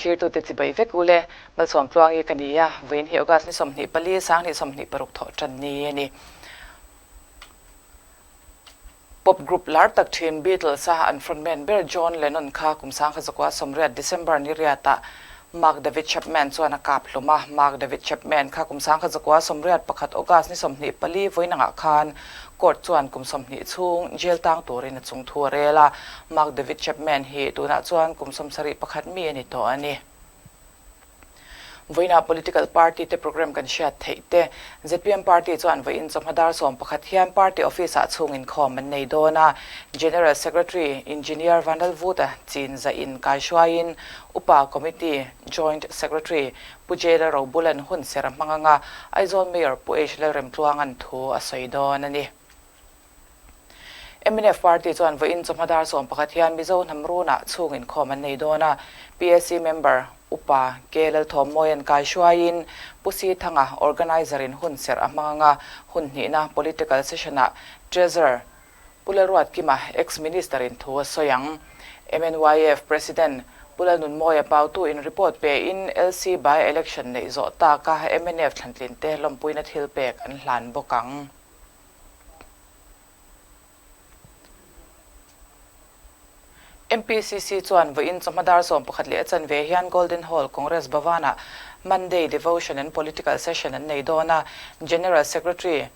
Thlirtute chibai vek u le. Malsawm Tluangi ka ni a, vawiin hi August ni 24, 2026 thawh tan ni a ni. Pop group lar tak thin Beatles a an frontman ber John Lennon kha kum 1980 December ni riatah Mark David Chapman chuan a kap hlum a. Mark David Chapman kha kum 1981 August ni 24 vawiin angah khan court chuan kum 20 chhung jail tang turin a chung thu a rel a. Mark David Chapman hi tunah chuan kum 71 mi a ni tawh a ni. Vawiinah political party te programme kan hriat theih te. Zpm party chuan vawiin chawhma dar 11 hian party office ah chhung inkhawm an nei dawn a. General Secretary Engineer Vanlalvuta chin zahin kaihruaiin Upa Committee Joint Secretary Pu Jela Robulan hun ser a hmang anga Aizawl Mayor Pu H Lalremtluanga'n thu a sawi dawn a ni. Mnf party chuan vawiin chawhma dar 11 hian Mizo hnam runah chhung inkhawm an nei dawn a. PAC member Upa K Lalthawmmawia'n kaihruaiin Pu Si Thanga organiser in hun serh a hmang anga hun hnihna political session-ah Treasurer Pu Lalruatkima ex-minister in thu a sawi ang. MNYF President Pu Lalnunmawia Pautu in report pe in LC by-election neih zawh taka mnf thlantlin te lawmpuina thil pek an hlan bawk ang. MPCC chuan vawiin chawhma dar 11 leh a chanve hian Golden Hall Congress Bhavan-ah Monday Devotion and Political Session an nei dawn a. General Secretary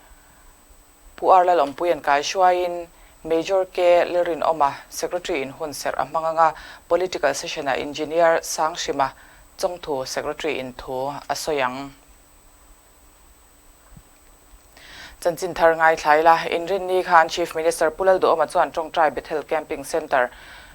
Pu R Lalawmpuia'n kaihruaiin Major K Lalrinawma Secretary in hun serh a hmang ang a, Political Session-ah Engineer Sanghrima Chawngthu Secretary in thu a sawi ang. Chanchin thar ngaithlai la, Inrinni khan Chief Minister Pu Lalduhawma chuan Tawngtai Bethel Camping Centre,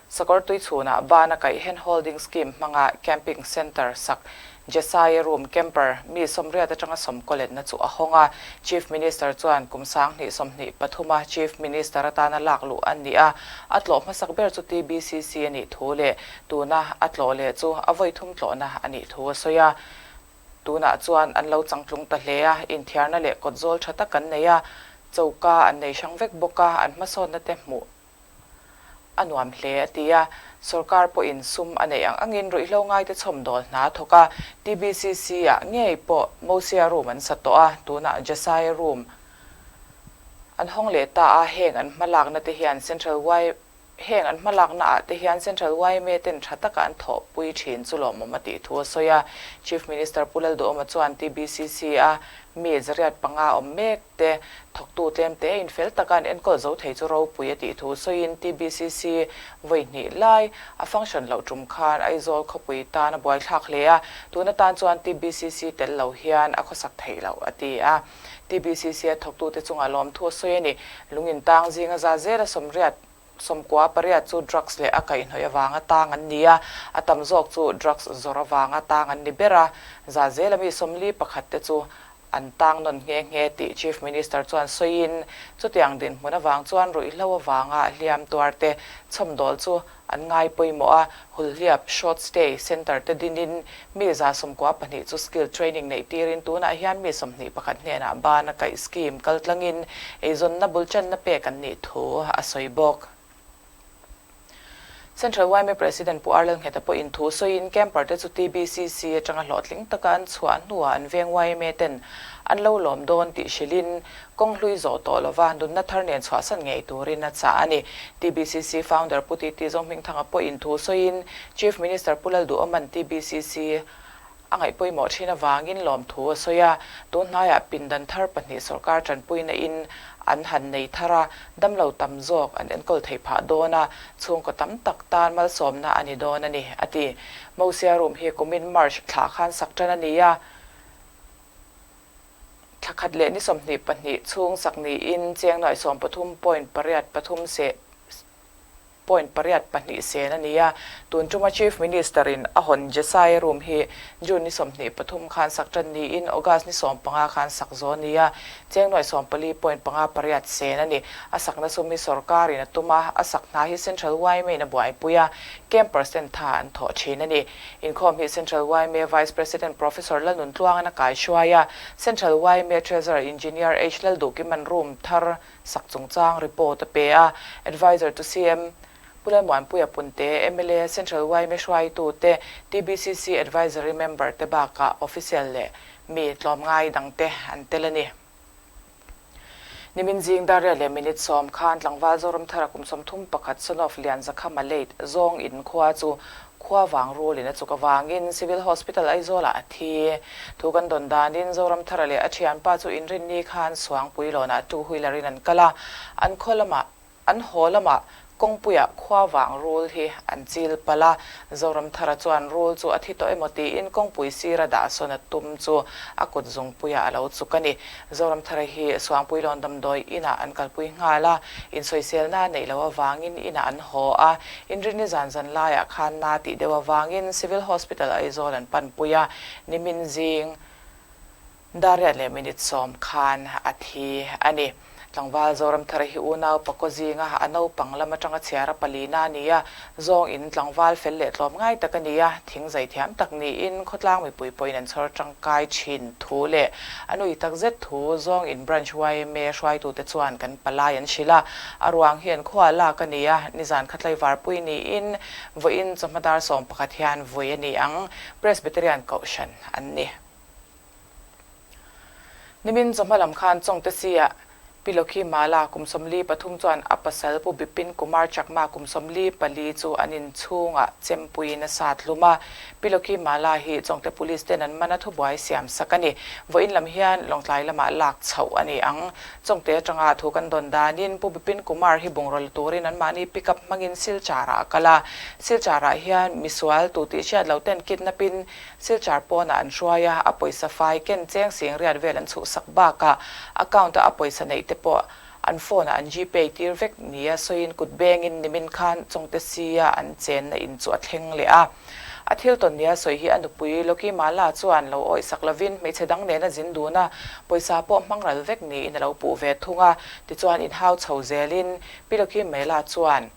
Sakawrtui chhunah bana kaih hand holding scheme hmanga camping centre sak Jesaya Room Camper mi 80 atanga 90 letna chu a hawng a. Chief Minister chuan kum 2023 a Chief Minister atana lak luh an ni a, a tlawh hmasak ber chu TBCC a nih thu leh tuna a tlawh leh chu a vawi thum tlawhna a nih thu a sawi a. Tunah chuan an lo changtlung ta hle a, inthiarna leh kawt zawl tha tak an nei a, choka an nei hrang vek bawk a, an hmasawnna te hmuh a nuam hle a ti a. Sorkar pawhin sum a neih ang angin ruihhlo ngaite chhawmdawl hna a thawk a, TBCC ah ngei pawh Mosia room an sa tawh a, tunah Jesaya room an hawng leh ta a, heng an hmalakna te hian Central Y. Heng an hmalakna ah te hian Central yma ten tha taka an thawhpui thin chu lawmawm a tih thu a sawi a. Chief Minister Pu Lalduhawma chuan TBCC a mi 105 awm mek te thawktu tlem te in fel taka an enkawl zo thei chu ropui a tih thu sawiin TBCC vawi hnih lai a function loh tum khan Aizawl khawpui tan a buaithlak hle a, tun atan chuan TBCC tel lo hian a khawsak theih loh a ti a. TBCC a thawktute chungah lawmthu a sawi a ni. Lungin tang zinga za zela 80 98 chu drugs leh a kaihhnawih avanga tang an ni a, a tam zawk chu drugs zawrh avanga tang an ni ber a, za zela mi 41 te chu an tang nawn nghe nghe tih Chief Minister chuan sawiin, chutiang dinhmun avang chuan ruihhlo avanga hliam tuar te chhawmdawl chu an ngai pawimawh a, Hulhliap Short Stay Centre te dinin mi 92 chu skill training neih tirin tunah hian mi 21 hnenah ban a kaih scheme kaltlangin eizawnna bulchanna pek an nih thu a sawi bawk. Central yma President Pu Arlal Ngheta pawhin thu sawiin camper te chu TBCC atanga hlawhtling taka an chhuah hnuah an veng yma ten an lo lawm dawn tih hrilhin kawng hlui zawh tawh lova nunna thar nen chhuahsan ngei turin a chah a ni. TBCC founder Pu Titi Zohmingthanga pawhin thu sawiin Chief Minister Pu Lalduhawma'n TBCC a ngaih pawimawh thin avangin lawm thu a sawi a, tun hnaiah pindan thar pahnih sorkar tanpuina in an han nei thar a, damlo tam zawk an enkawl theih phah dawn a, chhungkaw tam tak tan malsawmna a ni dawn a ni, a ti. Mosia room hi kumin March thla khan sak tan a ni a, thla khat leh ni 22 chhung sak niin cheng nuai 13.83 se point pariat pahnih sen a ni a. Tun tuma Chief Minister in a hawn Jesaya room hi June ni 23 khan sak tan niin August ni 15 khan sak zo a ni a, cheng nuai 14.58 sen a ni. A sakna sum hi sorkarin a tum a, a sak hna hi Central yma in a buaipui a, campers ten tha an thawh thin a ni. Inkhawm hi Central yma Vice President Professor Lalnun Tluangan a kaihruai a, Central yma Treasurer Engineer H Lalduhkiman room thar sak chungchang report a pe a, Advisor to CM. Pu Lalmuanpuia Punte, mla, Central yma hruaitute, TBCC Advisory Member te bakah Official leh mi tlawmngai dangte an tel a ni. Nimin zing dar leh minute sawm khan tlangval Zoramthara kum 31 son of Lianzakhama late zawng in khua chu khua vang rulin a chuk avangin Civil Hospital Aizawlah a thi. Thu kan dawn danin Zoramthara leh a thianpa chu inrinni khan Suangpuilawnah two wheeler in an kal a, an khaw lamah An haw lamah kawngpuiah khua vang rul hi an chil palh a, Zoramthara chuan rul chu a thi tawh emaw tiin kawngpui sira dah sawn a tum chu a kut zungpuiah a lo chuk a ni. Zoramthara hi Suangpuilawn damdawi inah an kalpui nghal a, insawiselna neih loh avangin inah an haw a, Inrinni zan zan laiah khan na tih deuh avangin Civil Hospital Aizawl an panpui a, nimin zing Dariat leh minute sawm khan a thi a ni. Tlangval Zoramthara hi unau pakaw zinga a naupang lam atanga chhiar a palina a ni a, zawng in tlangval fel leh tlawm ngai tak a ni a, thing zai thiam tak niin khawtlang mipui pawhin an chhawr tangkai thin thu leh an ui tak zet thu zawng in Branch yma hruaitute chuan kan palai an hrilh a, a ruang hi an khuaa lak a ni a, nizan kha tlaivarpui niin vawiin chawhma dar 11 hian vui a ni ang, Presbyterian Kohhran an ni. Nimin chawhma lam khan Chawngte Sia Pi Lokhi Mala kum 43 chuan a pasal Pu Bipin Kumar Chakma kum 44 chu an inchhungah chempuiin a sat hlum a. Pi Lokhi Mala hi Chawngte Police ten an man a thubuai siam sak a ni. Vawiin lam hian Lawngtlai lamah lak chhoh a ni ang. Chawngte atanga thu kan dawn danin Pu Bipin Kumar hi bungraw la turin anmahni pick up hmangin Silchar-ah a kal a. Silchar-ah hian misual tu tih hriat lo ten kidnap in Silchar pawnah an hruai a, a pawisa fai ken cheng sing riat vel an chhuhsak bakah account-a a pawisa neih te pawh an phone-ah an Gpay tir vek nia sawiin kut bengin nimin khan Chawngte sia an chenna in chu a thleng leh a. A thil tawn nia sawi hi a nupui Loki Mala chuan lo awihsak lovin hmeichhe dang nena zin dun a, pawisa pawh hmang ral vek niin a lo puh ve thung a, tichuan inhau chho zelin Pi Loki Mela chuan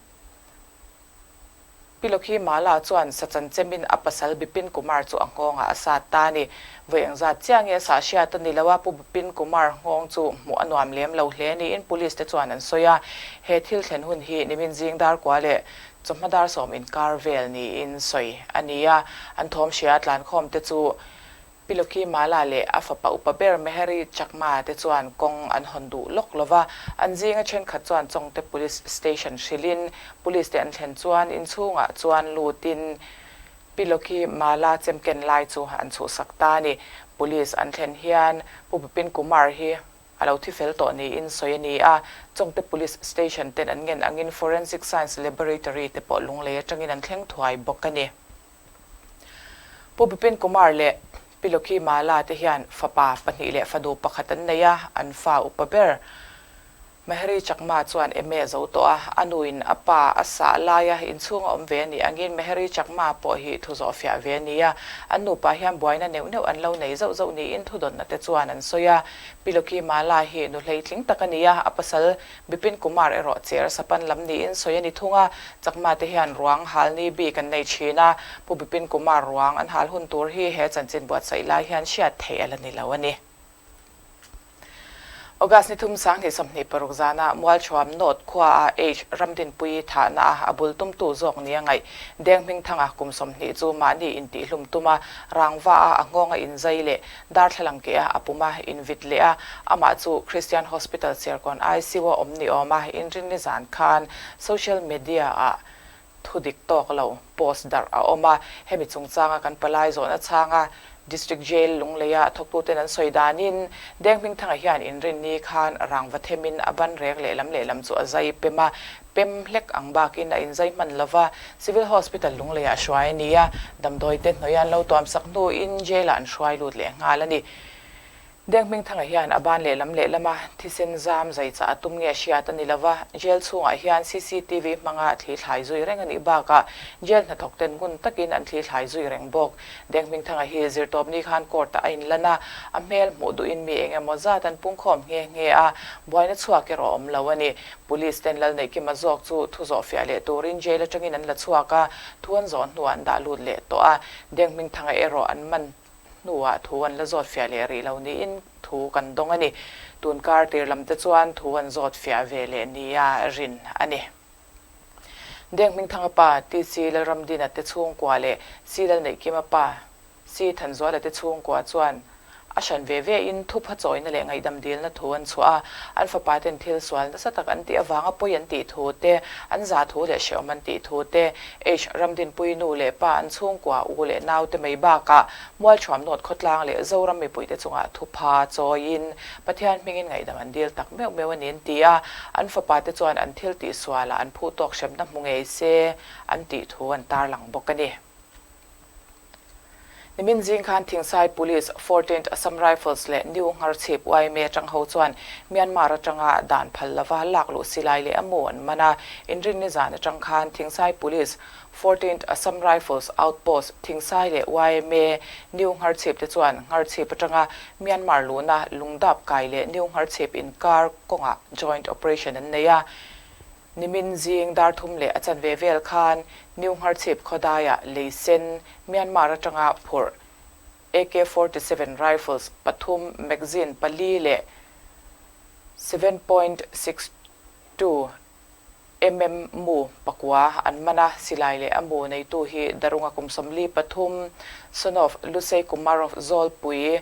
Pi Lokhi Mala chuan sachan chemin a pasal Bipin Kumar chu a nghawngah a sat ta a ni. Vawi engzat chiah nge sah hriat a ni lo a, Pu Bipin Kumar nghawng chu hmuh a nuam lem lo hle niin Police te chuan an sawi a. He thil thlen hun hi nimin zing dar kua leh chawhma dar sawm inkar vel niin sawi a ni a. An thawm hria tlankhawm te chu Pi Lokhi Mala leh a fapa upa ber Meheri Chakma te chuan kawng an hawn duh lawk lo va, an zinga thenkhat chuan Chawngte Police Station hrilhin Police te an thlen chuan inchhungah chuan lutin Pi Lokhi Mala chemken lai chu an chhuhsak ta a ni. Police an thlen hian Pu Bipin Kumar hi a lo thi fel tawh niin sawi a ni a, Chawngte Police Station ten an ngen angin Forensic Science Laboratory te pawh lunglei atangin an thleng thuai bawk a ni. Pu Bipin Kumar leh Pi Lokhi Mala te hian fapa pahnih leh fanu pakhat an nei a, an fa upa ber Mehri Chakma chuan MA zo tawh a, a nuin a pa a sah laia inchhung a awm ve a nih angin Mehri Chakma pawh hi thu zawh fiah ve a ni a, an nupa hian buaina neuh neuh an lo nei zauh zauh niin thudawnna te chuan an sawi a. Pi Lokhi Mala hi nu hleitling tak a ni a, a pasal Bipin Kumar erawh cher sapan lam niin sawi a ni thung a, Chakma te hian ruang hal ni bik an nei thin a, Pu Bipin Kumar ruang an hal hun tur hi he chanchin buatsaih lai hian hriat theih a la ni lo a ni. August ni thum 2026 zana Mualthuam North khuaah H Ramdinpui thahna a a bul tumtu zawk nia ngaih Deng Hmingthanga kum 20 chu mahni intihlum tum a, rangva a a nghawnga inzai leh Darthlalang keh a a pum a, invit leh a, amah chu Christian Hospital Serkawn ICU a awm ni awm a, inrinni zan khan social media ah thu dik tawk lo post darh a awm a, hemi chungchanga kan palai zawhna chhanga District Jail Lungleia thawktuten an sawi danin Denghmingthanga hian inrinni khan rangva themin a ban rek lehlam lehlam chu a zai pem a, Pem hlek ang bakin a inzai hman lova, Civil Hospital Lungleiah hruai a ni a, damdawi te hnawih an lo tuamsak hnuin jail-ah an hruai lut leh nghal a ni. Denghmingthanga hian a ban lehlam lehlama thisen zam zai chah a tum nge hriat a ni lova, jail chhungah hian cctv hmanga thli thlai zui reng a nih bakah jail hnathawk ten ngun takin an thli thlai zui reng bawk. Denghmingthanga hi zirtawpni khan court-ah a inlan a, a hmel hmuh duhin mi eng emaw zat an pungkhawm nghe nghe a, buaina chhuak erawh a awm lo a ni. Police ten Lalneihkima zawk chu thu zawh fiah leh turin jail atangin an la chhuak a, thu an zawh hnuah an dah lut leh tawh a, Denghmingthanga erawh an man hnuah thu an la zawt fiah leh rih lo niin thu kan dawng a ni. Tun kar tir lam te chuan thu an zawt fiah ve leh nia rin a ni. Denghmingthanga pa TC Lalramdina te chhungkua leh C Lalneihkima pa C Thanzuala te chhungkua chuan a hran ve ve in thupha chawina leh ngaihdam dilna thu an chhuah a, an fapa ten thil sual nasa tak an tih avanga pawi an tih thu te, an zah thu leh hrehawm an tih thu te, H Ramdinpui nu leh pa an chhungkua u leh nau te mai bakah Mualthuam North khawtlang leh Zoram mipuite chungah thupha chawiin Pathian hmingin ngaihdam an dil tak meuh meuh a ni an ti a, an fapa te chuan an thil tih sualah an phu tawk hremna hmu ngei se an tih thu an tarlang bawk a ni. Nimin zing khan Thingsai Police, Fourteenth Assam Rifles leh New Ngharchhip yma atang ho chuan Myanmar atanga dan phal lova lak luh silai leh a mu an man a. Inrinni zan atang khan Thingsai Police, Fourteenth Assam Rifles Outpost, Thingsai leh yma New Ngharchhip te chuan Ngharchhip atanga Myanmar luhna lungdap kai leh New Ngharchhip inkar kawngah joint operation an nei a. Nimin zing dar thum leh a chanve vel khan New Ngharchhip khawdaiah lei sen Myanmar atanga phurh AK 47 rifles pathum magazine pali leh 7.62 mm mu pakua an man a, silai leh a mu neitu hi Darunga kum 43 son of Lusei Kumarov Zawlpui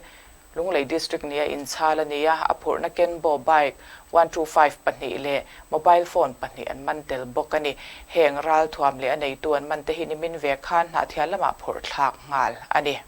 Lunglei District nia inchhal a ni a, a phurhna Kenbo bike 125 pahnih leh mobile phone pahnih an man tel bawk a ni. Heng ralthuam leh a neitu an man te hi nimin ve khan hnahthial lamah phurh thlak nghal a ni.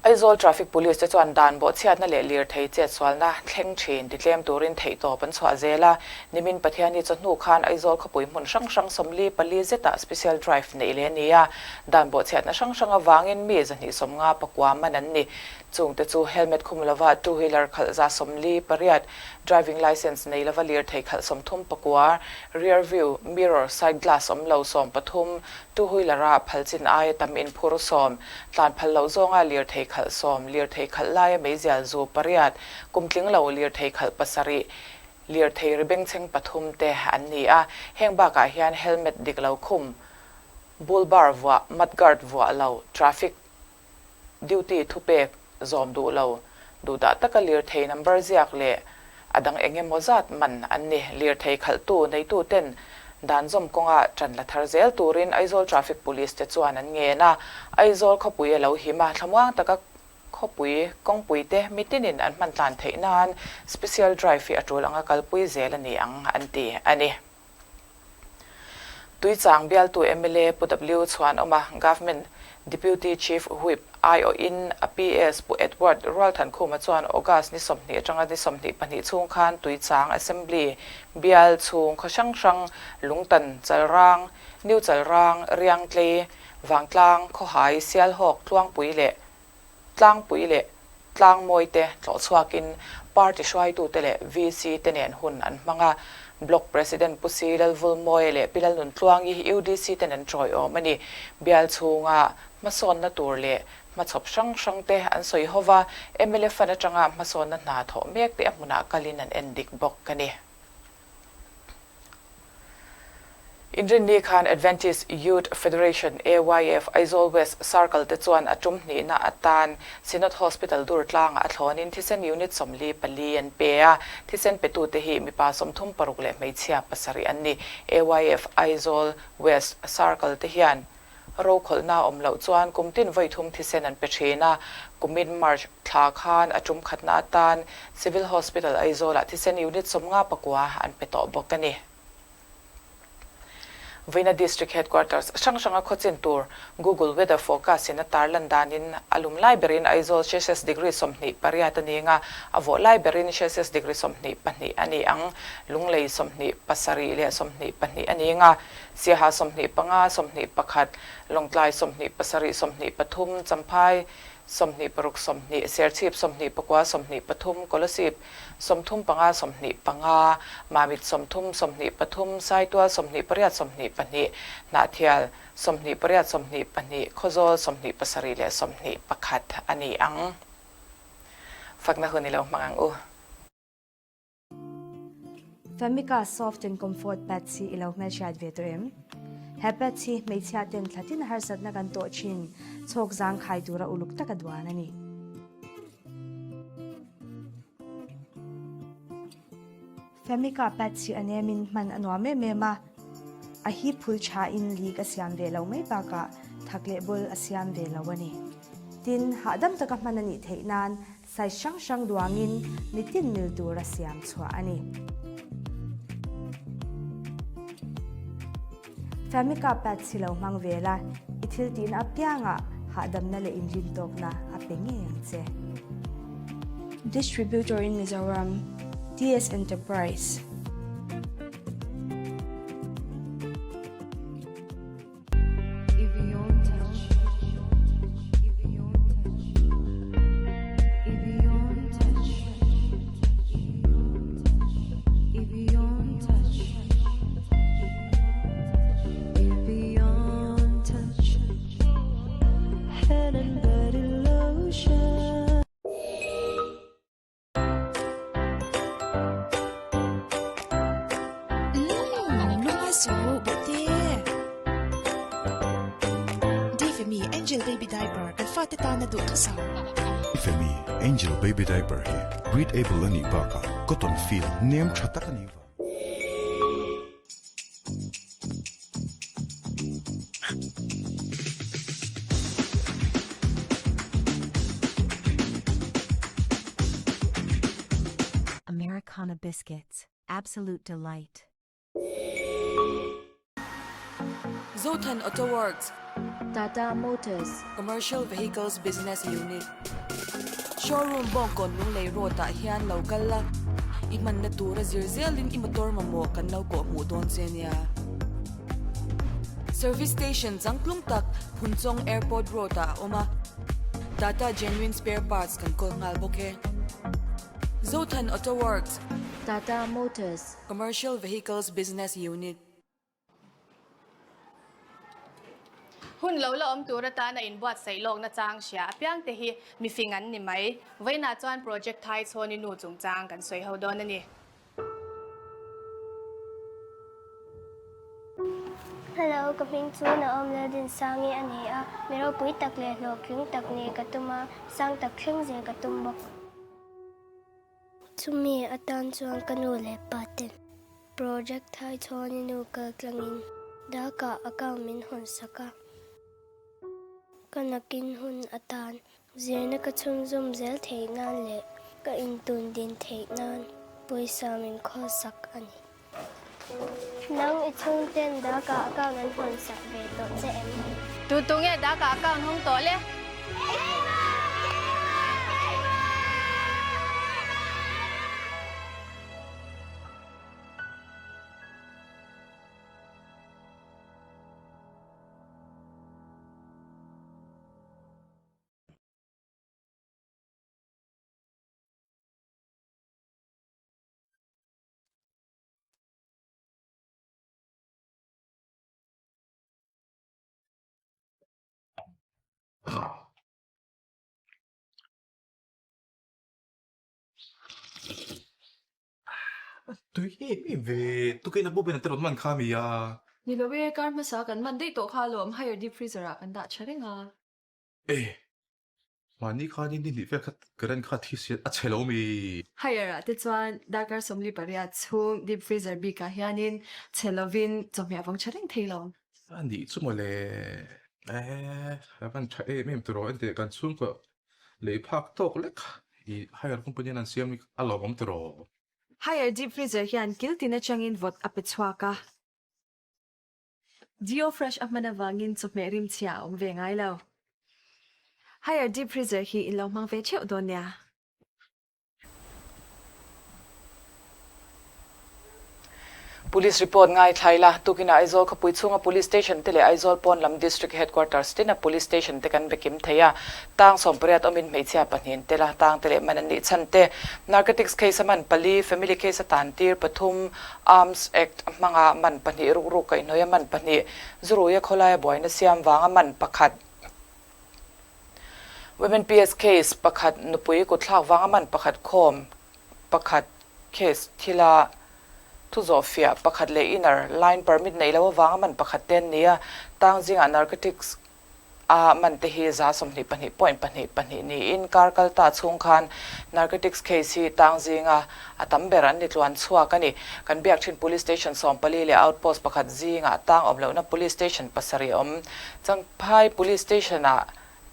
Aizawl Traffic Police te chuan dan bawhchhiatna leh lirthei chetsualna thleng thin titlem turin theihtawp an chhuah zel a. Nimin Pathianni chawhnu khan Aizawl khawpui hmun hrang hrang 44 zetah Special Drive neih leh a ni a. Dan bawhchhiatna hrang hrang avangin mi 250 pakua man an ni. Chungte chu helmet khum lova two wheeler khalh 48, driving licence nei lova lirthei khalh 34, rear view mirror side glass awm lo 13, two wheeler a phal chin aia tam inphur sawm, tlan phal loh zawnga lirthei khalh sawm, lirthei khalh laia meizial zu pariat, kum tling lo lirthei khalh pasarih, lirthei ri bengchheng pathum te an ni a. Heng bakah hian helmet dik lo khum, bull bar vuah, mudguard vuah lo, traffic duty thupek zawm duh lo, duhdah taka lirthei number ziak leh a dang eng emaw zat man an ni. Lirthei khalhtu neituten dan zawm kawnga ṭan la thar zel turin Aizawl Traffic Police te chuan an ngen a, Aizawl khawpui a lo him a, thlamuang taka khawpui kawngpui te mitinin an hman tlan theih nan Special Drive hi a ṭul anga kalpui zel a ni ang an ti a ni. Tuichang bialtu mla Pu W Chhuanawma, Government Deputy Chief Whip aiawhin a PS Pu Edward Rualthankhuma chuan August ni 20 atanga ni 22 chhung khan Tuichang Assembly bial chhung khaw hrang hrang Lungtan, Chalrang, New Chalrang, Riangtlei, Vangtlang, Khawhai, Sialhawk, Tluangpui leh Tlangpui leh Tlangmawi te tlawh chhuakin party hruaitute leh VC te nen hun an hmang a. Block President Pu Si Lalvulmawia leh Pi Lalnuntluangi UDC ten an tawiawm a ni. Bial chhunga hmasawnna tur leh hmachhawp hrang hrang te an sawi ho va, mla fund atanga hmasawnna hna thawh mek te a hmunah kalin an en dik bawk a ni. Inrinni khan Adventist Youth Federation, AYF, Aizawl West Circle te chuan a tum hnihna atan Synod Hospital dur tlangah a thlawnin thisen unit 44 an pe a. Thisen petute hi mipa 36 leh hmeichhia pasarih an ni. AYF Aizawl West Circle te hian rokhawlhna awm loh chuan kum tin vawi thum thisen an pe thin a. Kumin March thla khan a tum khatna atan Civil Hospital Aizawlah thisen unit 59 an pe tawh bawk a ni. Vawiina District Headquarters hrang hranga khawchin tur Google Weather Forecast in a tarlan danin a lum lai berin Aizawl Celsius degree 28 a ni ang a, a vawh lai berin Celsius degree 22 a ni ang. Lunglei 27 leh 22 a ni ang a, Siaha 25, 21, Lawngtlai 27, 23, Champhai 26, 20, Serchhip 29, 23, Kolasib 35, 25, Mamit 30, 23, Saitual 28, 22, Hnahthial 28, 22, Khawzawl 27 leh 21 a ni ang. Fakna hun i lo hmang ang u. Famica Soft and Comfort Pads hi i lo hmelhriat ve tawh em? He pads hi hmeichhia ten thlatin harsatna kan tawh thin chhawk zang khai tura uluk taka duan a ni. Famica pads hi a nemin hman a nuam em em a. A hip phul thain leak a siam ve lo mai bakah thak leh bawl a siam ve lo a ni. Tin, hahdam taka hman a nih theih nan size hrang hrang duangin mitin mil tura siam chhuah a ni. Famica pads hi lo hmang ve la, i thil tihna apiangah hahdamna leh inrintawkna a pe ngei ang che. Distributor in Mizoram, TS Enterprise. Angel Baby Diaper kan fate tana duh thusam. Femi Angel Baby Diaper hi breathable a nih bakah cotton feel nem tha tak a nih vang. Americana Biscuits, absolute delight. Zothan Auto Works. Tata Motors. Commercial Vehicles Business Unit. Showroom Bawngkawn Lunglei Road ah hian lo kal la, i hmanna tura zir zelin i motor mamawh kan lo kawh hmuh dawn che nia. Service Station changtlung tak Phunchawng Airport Road ah a awm a, Tata Genuine Spare Parts kan kawl nghal bawk e. Zothan Auto Works. Tata Motors. Commercial Vehicles Business Unit. Hun lo la awm tur atana inbuatsaih lawkna chang hria apiang te hi mifing an ni mai. Vawiinah chuan Project Thai Chhawni nu chungchang kan sawi ho dawn a ni. Hello, ka hming chu Naom Laldinsangi a ni a, mi ropui tak leh hlawhtling tak nih ka tum a, sang tak thleng zel ka tum bawk. Chumi atan chuan ka nu leh pa ten project thai chhawni nu kal tlangin Dhaka account min hawn sak a. Ka nakin hun atan zirna ka chhunzawm zel theih nan leh ka intun din theih nan pawisa min khawl sak a ni. Nang i chhungten Dhaka account an hawn sak ve tawh che em? Tu tu nge Dhaka account hawng tawh le? Tui em em ve, tukin a bawpin a te rawn man kha mi a. Ni lo e, kar hmasa kan man daih tawh kha alawm, higher deep freezer ah kan dah tha reng a. E, mahni khanin ni hnih vel kha current kha thi siat a chhe lo mi. Higher ah te chuan darkar 48 chhung deep freezer bik ah hianin chhe lovin chawhmeh a vawng tha reng thei lo. A nih chu mawle, e, a van tha em em tiraw enteh kan chhungkaw lei phak tawk lek i higher company an siam hi a lawmawm tiraw. Higher deep freezer hian kil tin atangin vawt a pe chhuak a. Geo Fresh a hman avangin chawhmeh rimchhia a awm ve ngai lo. Higher deep freezer hi in lo hmang ve theuh dawn nia. Police report ngaithlai la, tukinah Aizawl khawpui chhunga Police Station te leh Aizawl pawn lam District Headquarters tina Police Station te kan be kim thei a, tang 18 awmin hmeichhia pahnih an tel a, tang te leh man an nih chhan te, Narcotics case a man pali, Family case a tan tir pathum, Arms Act hmanga man pahnih rukruk kaihhnawih a man pahnih, Zuruia khawlaia buaina siam vanga man pakhat, Women PS case pakhat nupui kutthlak vanga man pakhat khawm pakhat case thila thu zawhfiah pakhat leh inner line permit neih loh avanga man pakhat te an ni a, tang zingah narcotics. A man te hi 22 point pahnih pahnih niin kar kal ta chhung khan narcotics case hi tang zinga a tam ber an ni tluan chhuak a ni. Kan biak thin Police Station 14 leh Outpost pakhat zingah tang awm lohna Police Station pasarih awm. Changphai Police Station-ah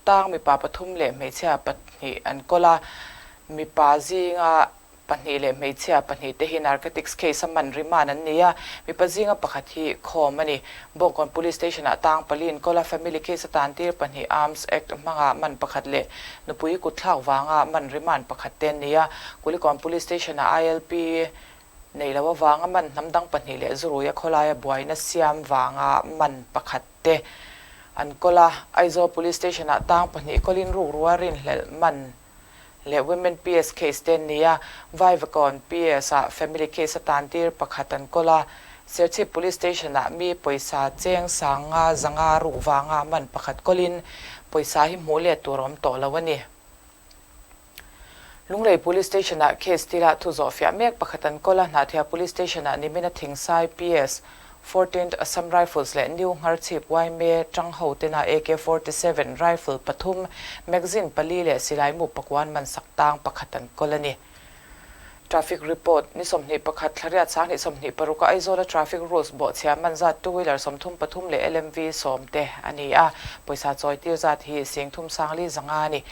tang mipa pathum leh hmeichhia pahnih an kawl a, mipa zinga pahnih leh hmeichhia pahnih te hi narcotics case a man remand an ni a, mipa zinga pakhat hi khawm a ni. Bawngkawn Police Station-ah tang pali in kawl a, family case a tan tir pahnih Arms Act hmanga man pakhat leh nupui kutthlak vanga man remand pakhat te an ni a, Kulikawn Police Station-ah ILP nei lo avanga man hnam dang pahnih leh zuruia khawlaia buaina siam vanga man pakhat te an kawl a, Aizawl Police Station-ah tang pahnih kawlin rukrua rinhlelh man leh Women PS case te an ni a, Vaivakawn PS-ah family case a tan tir pakhat an kawl a, Serchhip Police Station-ah mi pawisa cheng sang nga zanga ruk vanga man pakhat kawlin pawisa hi hmuh let tur a awm tawh lo a ni. Lunglei Police Station-ah case tila thu zawh fiah mek pakhat an kawl a, Hnahthial Police Station-ah nimina Thingsai PS, Fourteenth Assam Rifles leh New Ngharchhip yma tang ho tena AK 47 rifle pathum, magazine pali leh silai mu pakuan man sak tang pakhat an kawl a ni. Traffic report, Ni 21 thlariat 2026 a Aizawla traffic rules bawhchhia man zat two wheeler 33 leh LMV sawm te a ni a, pawisa chawi tir zat hi sing thum sangli zanga a ni.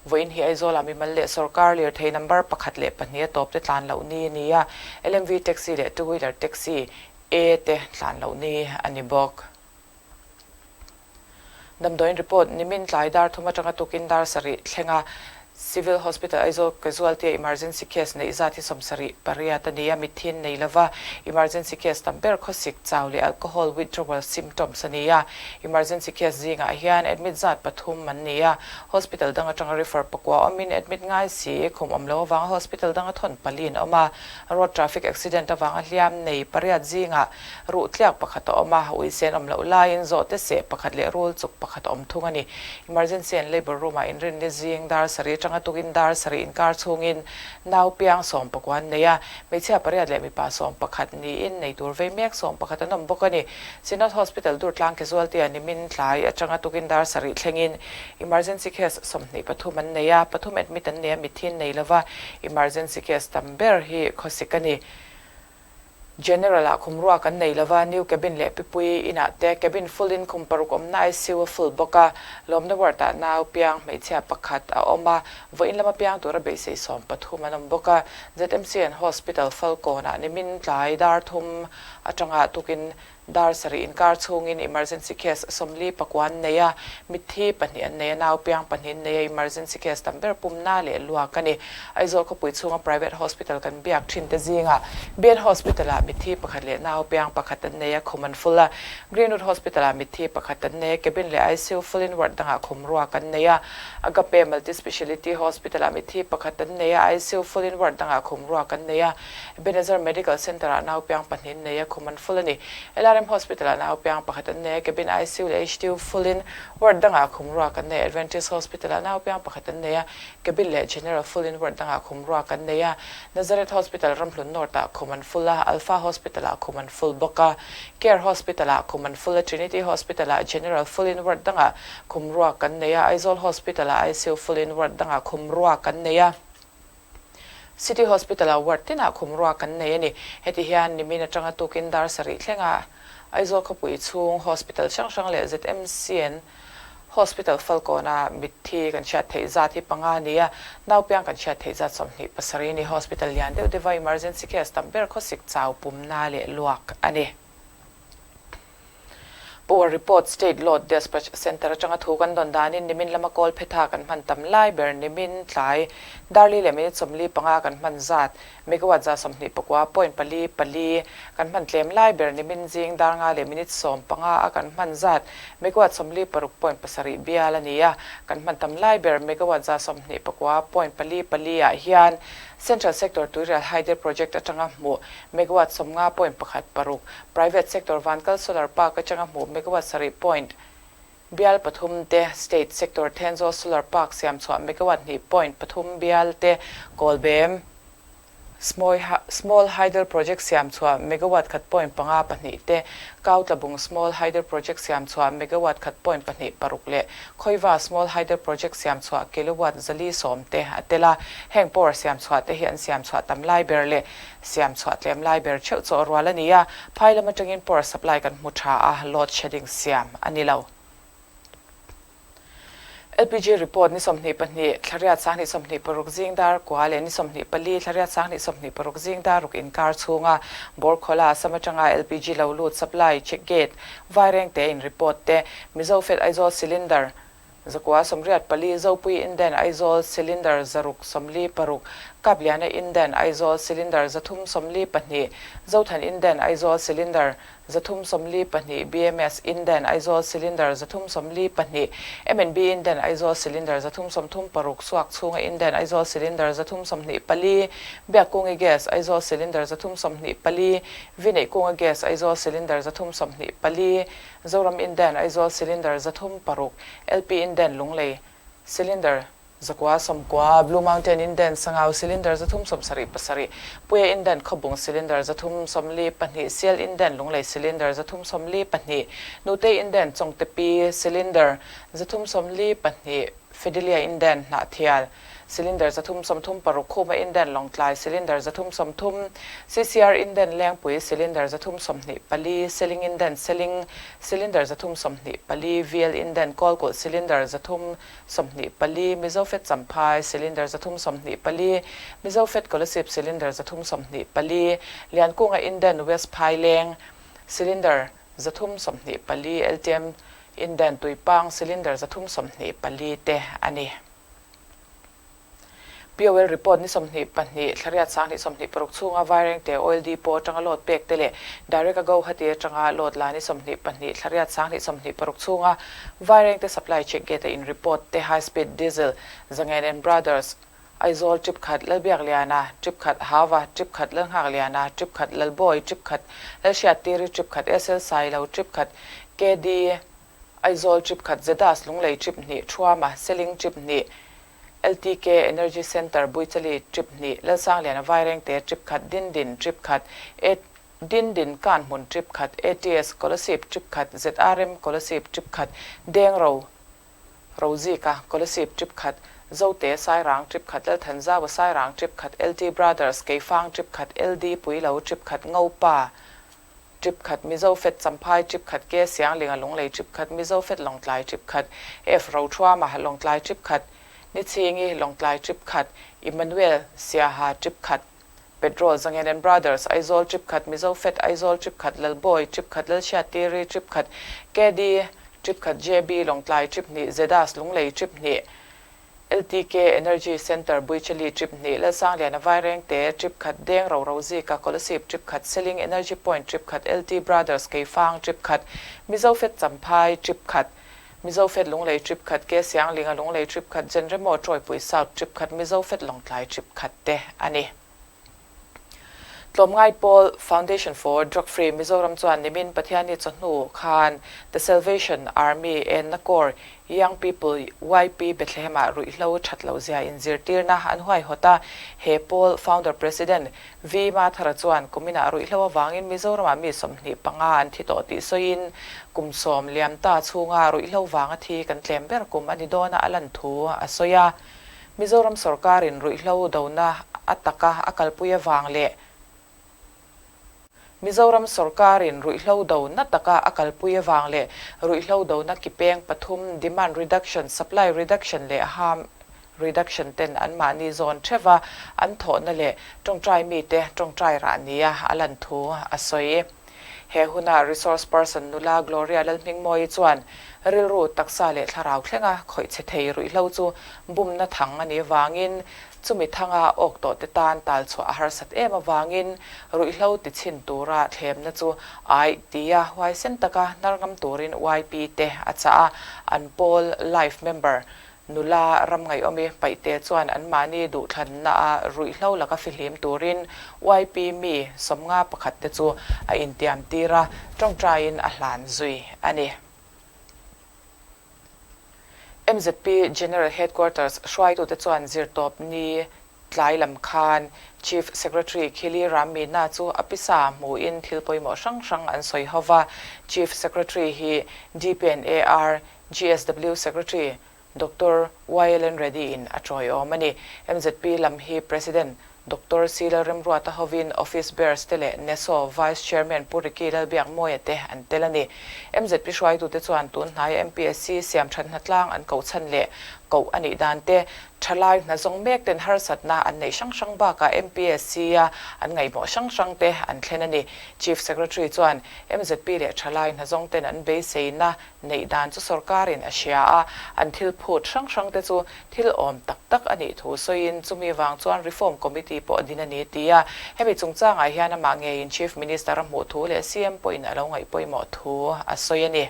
Vawiin hi Aizawla mimal leh sawrkar lirthei number pakhat leh pahnih a tawp te tlan loh ni a ni a, LMV taxi leh two wheeler taxi A te tlan loh ni a ni bawk. Damdawiin report, Nimin tlai dar thum atanga tukin dar sarih thlenga Civil Hospital Aizawl Casualty a emergency case neih zat hi 70 pariat a ni a, mithin nei lova emergency case tam ber khawsik chau leh alcohol withdrawal symptoms a ni a. Emergency case zingah hian admit zat pathum an ni a, hospital dang atanga refer pakua awmin admit ngai si khum awm lo avanga hospital danga thawn pali an awm a. Road traffic accident avanga hliam nei pariat zingah ruh tliak pakhat a awm a, uisen awm loh laiin zawhte seh pakhat leh rul chuk pakhat a awm thung a ni. Emergency and Labour Room ah inrinni zing dar sarih atanga tukin dar sarih inkar chhungin nau piang 11 an nei a, hmeichhia pariat leh mipa 11 niin nei tur vei mek 11 an awm bawk a ni. Synod Hospital Durtlang Casualty ah nimin tlai atanga tukin dar sarih thlengin Emergency case 23 an nei a, pathum admit an nei a, mithin nei lova emergency case tam ber hi khawsik a ni. General ah khum ruak an nei lova, new cabin leh pipui inah te cabin full in khum paruk awmna ICU a full bawk a, lawmna ward ah nau piang hmeichhia pakhat a awm a, vawiin lama piang tura beisei 13 an awm bawk a. ZMCN Hospital Falkawn ah nimin tlai dar thum atanga tukin Dar sarih inkar chhungin emergency case 49 an nei a, mitthi pahnih an nei a, nau piang pahnih an nei a, emergency case tam ber pumna leh luak a ni. Aizawl khawpui chhunga private hospital kan biak thin te zingah BN Hospital-ah mitthi pakhat leh nau piang pakhat an nei a, khum an full a, Greenwood Hospital-ah mitthi pakhat an nei a, cabin leh ICU full in ward dangah khum ruak an nei a, Agape Multi Speciality Hospital-ah mitthi pakhat an nei a, ICU full in ward dangah khum ruak an nei a, Ebenezer Medical Centre-ah nau piang pahnih an nei a, khum an full a ni. LRM Hospital-ah nau piang pakhat an nei a, cabin ICU leh HDU full-in ward dangah khum ruak an nei. Adventist Hospital-ah nau piang pakhat an nei a, cabin leh general full-in ward dangah khum ruak an nei a. Nazareth Hospital Ramhlun North-ah khum an full a, Alpha Hospital-ah khum an full bawk a. Care Hospital-ah khum an full a, Trinity Hospital-ah general full-in ward dangah khum ruak an nei a, Aizawl Hospital-ah ICU full-in ward dangah khum ruak an nei a. City Hospital-ah ward tinah khum ruak kan nei a ni. Heti hian nimin atanga tukin dar sarih thlengah Aizawl khawpui chhung hospital hrang hrang leh ZMCN Hospital Falkawna mitthi kan hriat theih zat hi panga a ni a, naupiang kan hriat theih zat 27 a ni. Hospital lian deuh deuha emergency case tam ber khawsik chau pumna leh luak a ni. Power Report State Load Despatch Centre atanga thu kan dawn danin nimin lama kawl phetha kan hman tam lai ber nimin tlai darli leh minute 45 kan hman zat megawatt 29 point pali pali kan hman tlem lai ber nimin zing dar nga leh minute 15 a kan hman zat megawatt 46 point pasarih bial a ni a, kan hman tam lai ber megawatt 29 point pali pali ah hian Central Sector Tuirial Hydel Project atanga hmuh megawatt 50 point pakhat paruk, private sector Vankal Solar Park atanga hmuh megawatt sarih point bial pathum te, state sector Thenzawl Solar Park siam chhuah megawatt hnih point pathum bial te, Kawlbem. Small Hydel Project siam chhuah megawatt khat point panga pahnih te, Kautlabung Small Hydel Project siam chhuah megawatt khat point pahnih paruk leh Khawiva Small Hydel Project siam chhuah kilowatt 410 te a tel a. Heng power siam chhuah te hi an siam chhuah tam lai ber leh siam chhuah tlem lai ber theuh chaw rual a ni a, phai lam atangin power supply kan hmu tha a, load shedding siam a ni lo. LPG report ni 22 thlariat 2026 zing dar kua leh ni 24 thlariat 2026 zing dar ruk inkar chhunga Borkhola Assam atanga LPG lo lut supply check gate Vairengte in report te Mizofed Aizawl cylinder 184 Zopui Inden Aizawl cylinder 646 Kapliana Inden Aizawl cylinder 342 Zothan Inden Aizawl cylinder 342 BMS Inden Aizawl cylinder 342 MNB Inden Aizawl cylinder 336 Suak chhunga Inden Aizawl cylinder 324 Biakkungi Gas Aizawl cylinder 324 Vineikunga Gas Aizawl cylinder 324 Zoram Inden Aizawl cylinder 36 LP Inden Lunglei cylinder 190 Blue Mountain Inden Sangau cylinder 377 Puia Inden Khawbung cylinder 342 Sial Inden Lunglei cylinder 342 Nute Inden Chawngtepi cylinder 342 Fidelia Inden Hnahthial cylinder 336 Khuma Inden Lawngtlai cylinder 330 CCR Inden Lengpui cylinder 324 Seling Inden Seling cylinder 324 VL Inden Kawlkulh cylinder 324 Mizofed Champhai cylinder 324 Mizofed Kolasib cylinder 324 Liankunga Inden West Phaileng cylinder 324 LTM Inden Tuipang cylinder 324 te a ni. POL report ni 22 thlariat 2026 chhunga Vairengte Oil Depot atanga load pek te leh Direct a Guwahati atanga load la ni 22 thlariat 2026 chhunga Vairengte Supply Check Gate a in report te High Speed Diesel Zangen and Brothers Aizawl trip khat Lalbiakliana trip khat Hava trip khat Lalnghakliana trip khat Lalbawi trip khat Lalhriattiri trip khat SL Sailo trip khat KD Aizawl trip khat Zedas Lunglei trip hnih Thuama Seling trip hnih LTK Energy Centre Buichali trip hnih Lalsangliana Vairengte trip khat Dindin trip khat A Dindin Kanhmun trip khat ATS Kolasib trip khat ZRM Kolasib trip khat Dengro Rozika Kolasib trip khat Zote Sairang trip khat Lalthanzaua Sairang trip khat LT Brothers Keifang trip khat LD Puilo trip khat Ngopa trip khat Mizo Fed Champhai trip khat K Sianglinga Lunglei trip khat Mizo Fed Lawngtlai trip khat F Rothuama Lawngtlai trip khat Nichhingi Lawngtlai trip khat Emmanuel Siaha trip khat Petrol Zangen and Brothers Aizawl trip khat Mizo Fed Aizawl trip khat Lalbawi trip khat Lalhriattiri trip khat KD trip khat JB Lawngtlai trip hnih Zedas Lunglei trip hnih LTK Energy Centre Buichali trip hnih Lalsangliana Vairengte trip khat Deng Ro Rozika Kolasib trip khat Seling Energy Point trip khat LT Brothers Keifang trip khat Mizo Fed Champhai trip khat Mizo Fed Lunglei trip khat K Sianglinga Lunglei trip khat Jenremo Tawipui South trip khat Mizo Fed Lawngtlai trip khat te a ni. Tlawmngai Pawl Foundation for Drug Free Mizoram chuan nimin Pathianni chawhnu khan The Salvation Army Enna Corps Young People YP Bethlehem-ah ruihhlo that lo zia inzirtirna an huaihawt a, he pawl Founder President V Mathara chuan kuminah ruihhlo avangin Mizoramah mi 25 an thi tawh tih sawiin kum sawm liam ta chhunga ruihhlo vanga thi kan tlem ber kum a ni dawn a a lan thu a sawi a. Mizoram sorkarin ruihhlo dona a taka a kalpui avang leh Mizoram sorkarin ruihhlo dona taka a kalpui avang leh ruihhlo dona ki peng pathum demand reduction, supply reduction leh harm reduction ten anmahni zawn theuha an thawhna leh tawngtai mite tawngtai rah nia a lan thu a sawi. He huna resource person nula Gloria Lalhmingmawi chuan rilru taksa leh thlarau thlenga khawih che thei ruihhlo chu bumna thang a nih avangin chumi thanga awk tawh te tan tal chhuah a harsat em avangin ruihhlo ti chhin tura thlemna chu ai tia huaisen taka hnar ngam turin YP te a chah a, an pawl life member Nula ram ngaihawmi paihte chuan anmahni duhthlanna a ruihhlo laka fihlim turin YP mi 51 te chu a intiam tir a, tawngtaiin a hlan zui a ni. MZP General Headquarters hruaitute chuan zirtawp ni. Tlai lam khan Chief Secretary Khili Ram Meena chu a pisa hmuhin thil pawimawh hrang hrang an sawi ho va. Chief Secretary hi DPNAR, GSW Secretary Doctor YLN Reddy in a tawiawm a ni. MZP lam hi President Doctor C Lalremruata hovin Office Bearers te leh NESO Vice Chairman Pu Ricky Lalbiakmawia te an tel a ni. MZP hruaitute chuan tun hnaia MPSC siam that hnatlang an koh chhan leh koh a nih dan te, thalai hna zawng mek ten harsatna an neih hrang hrang bakah MPSC a an ngaihmawh hrang hrang te an thlen a ni. Chief Secretary chuan MZP leh thalai hna zawng ten an beiseina neih dan chu sorkarin a hria a, an thil phut hrang hrang te chu thil awm tak tak a nih thu sawiin chumi vang chuan Reform Committee pawh din a ni ti a, hemi chungchangah hian amah ngeiin Chief Minister a hmuh thu leh CM pawhin a lo ngaih pawimawh thu a sawi a ni.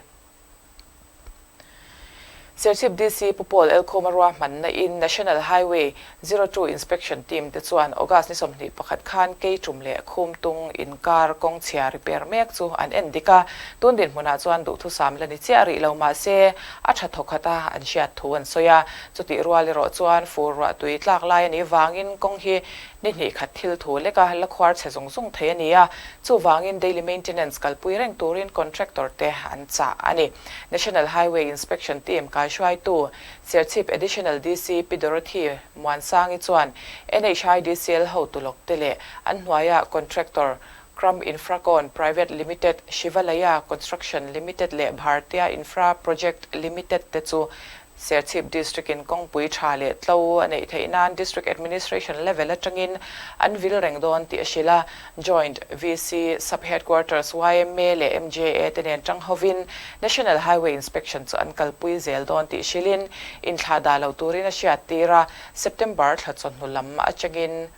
Serchhip DC Pu Paul Elkhuma ruahmanna in National Highway 02 Inspection Team te chuan August ni 21 khan Keitum leh Khumtung inkar kawng chhia repair mek chu an en dik a, tun dinhmunah chuan duhthusam la ni chiah rih lo mahse a tha thawkhat a an hriat thu an sawi a, chutih rual erawh chuan fur ruah tui tlak lai a nih vangin kawng hi ni hnih khat thil thu lek a la khuar chhe zung zung thei a ni a, chuvangin daily maintenance kalpui reng turin contractor te an chah a ni. National Highway Inspection Team kaihruaitu Serchhip Additional DC Pi Dorothy Muansangi chuan NHIDCL hotu lawk te leh an hnuaia contractor Kram Infracon Private Limited, Shivalaya Construction Limited leh Bhartiya Infra Project Limited te chu Serchhip District in kawngpui tha leh tlo a neih theih nan District Administration level atangin an vil reng dawn tih a hrilh a. Joint VC, Sub Headquarters, yma leh MJA te nen tang hovin National Highway Inspection chu an kalpui zel dawn tih hrilhin inthlah dah lo turin a hriattir a, September thla chawhnu lam atangin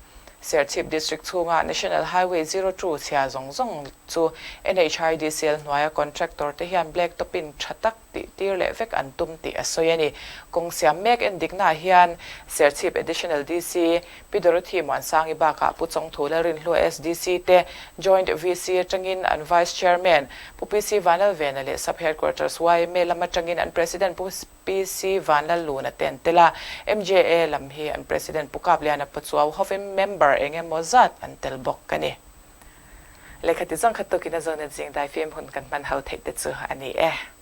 Serchhip District chhunga National Highway 02 chhia zawng zawng chu NHIDCL hnuaia contractor te hian black top-in tha tak tih tir leh vek an tum tih a sawi a ni. Kawng siam mek en diknaah hian Serchhip Additional DC Pi Dorothy Muansangi bakah Pu Chawngthu Lalrinhlua SDC te Joint VC atangin an Vice Chairman Pu PC Vanlalvena leh Sub Headquarters yma lam atangin an President Pu PC Vanlalluna te an tel a, MJA lam hi an President Pu Kapliana Pachuau hovin member eng emaw zat an tel bawk a ni. Lehkha ti zawng kha tukin a zawna zing daifim hun kan hman ho theih te chu a ni e.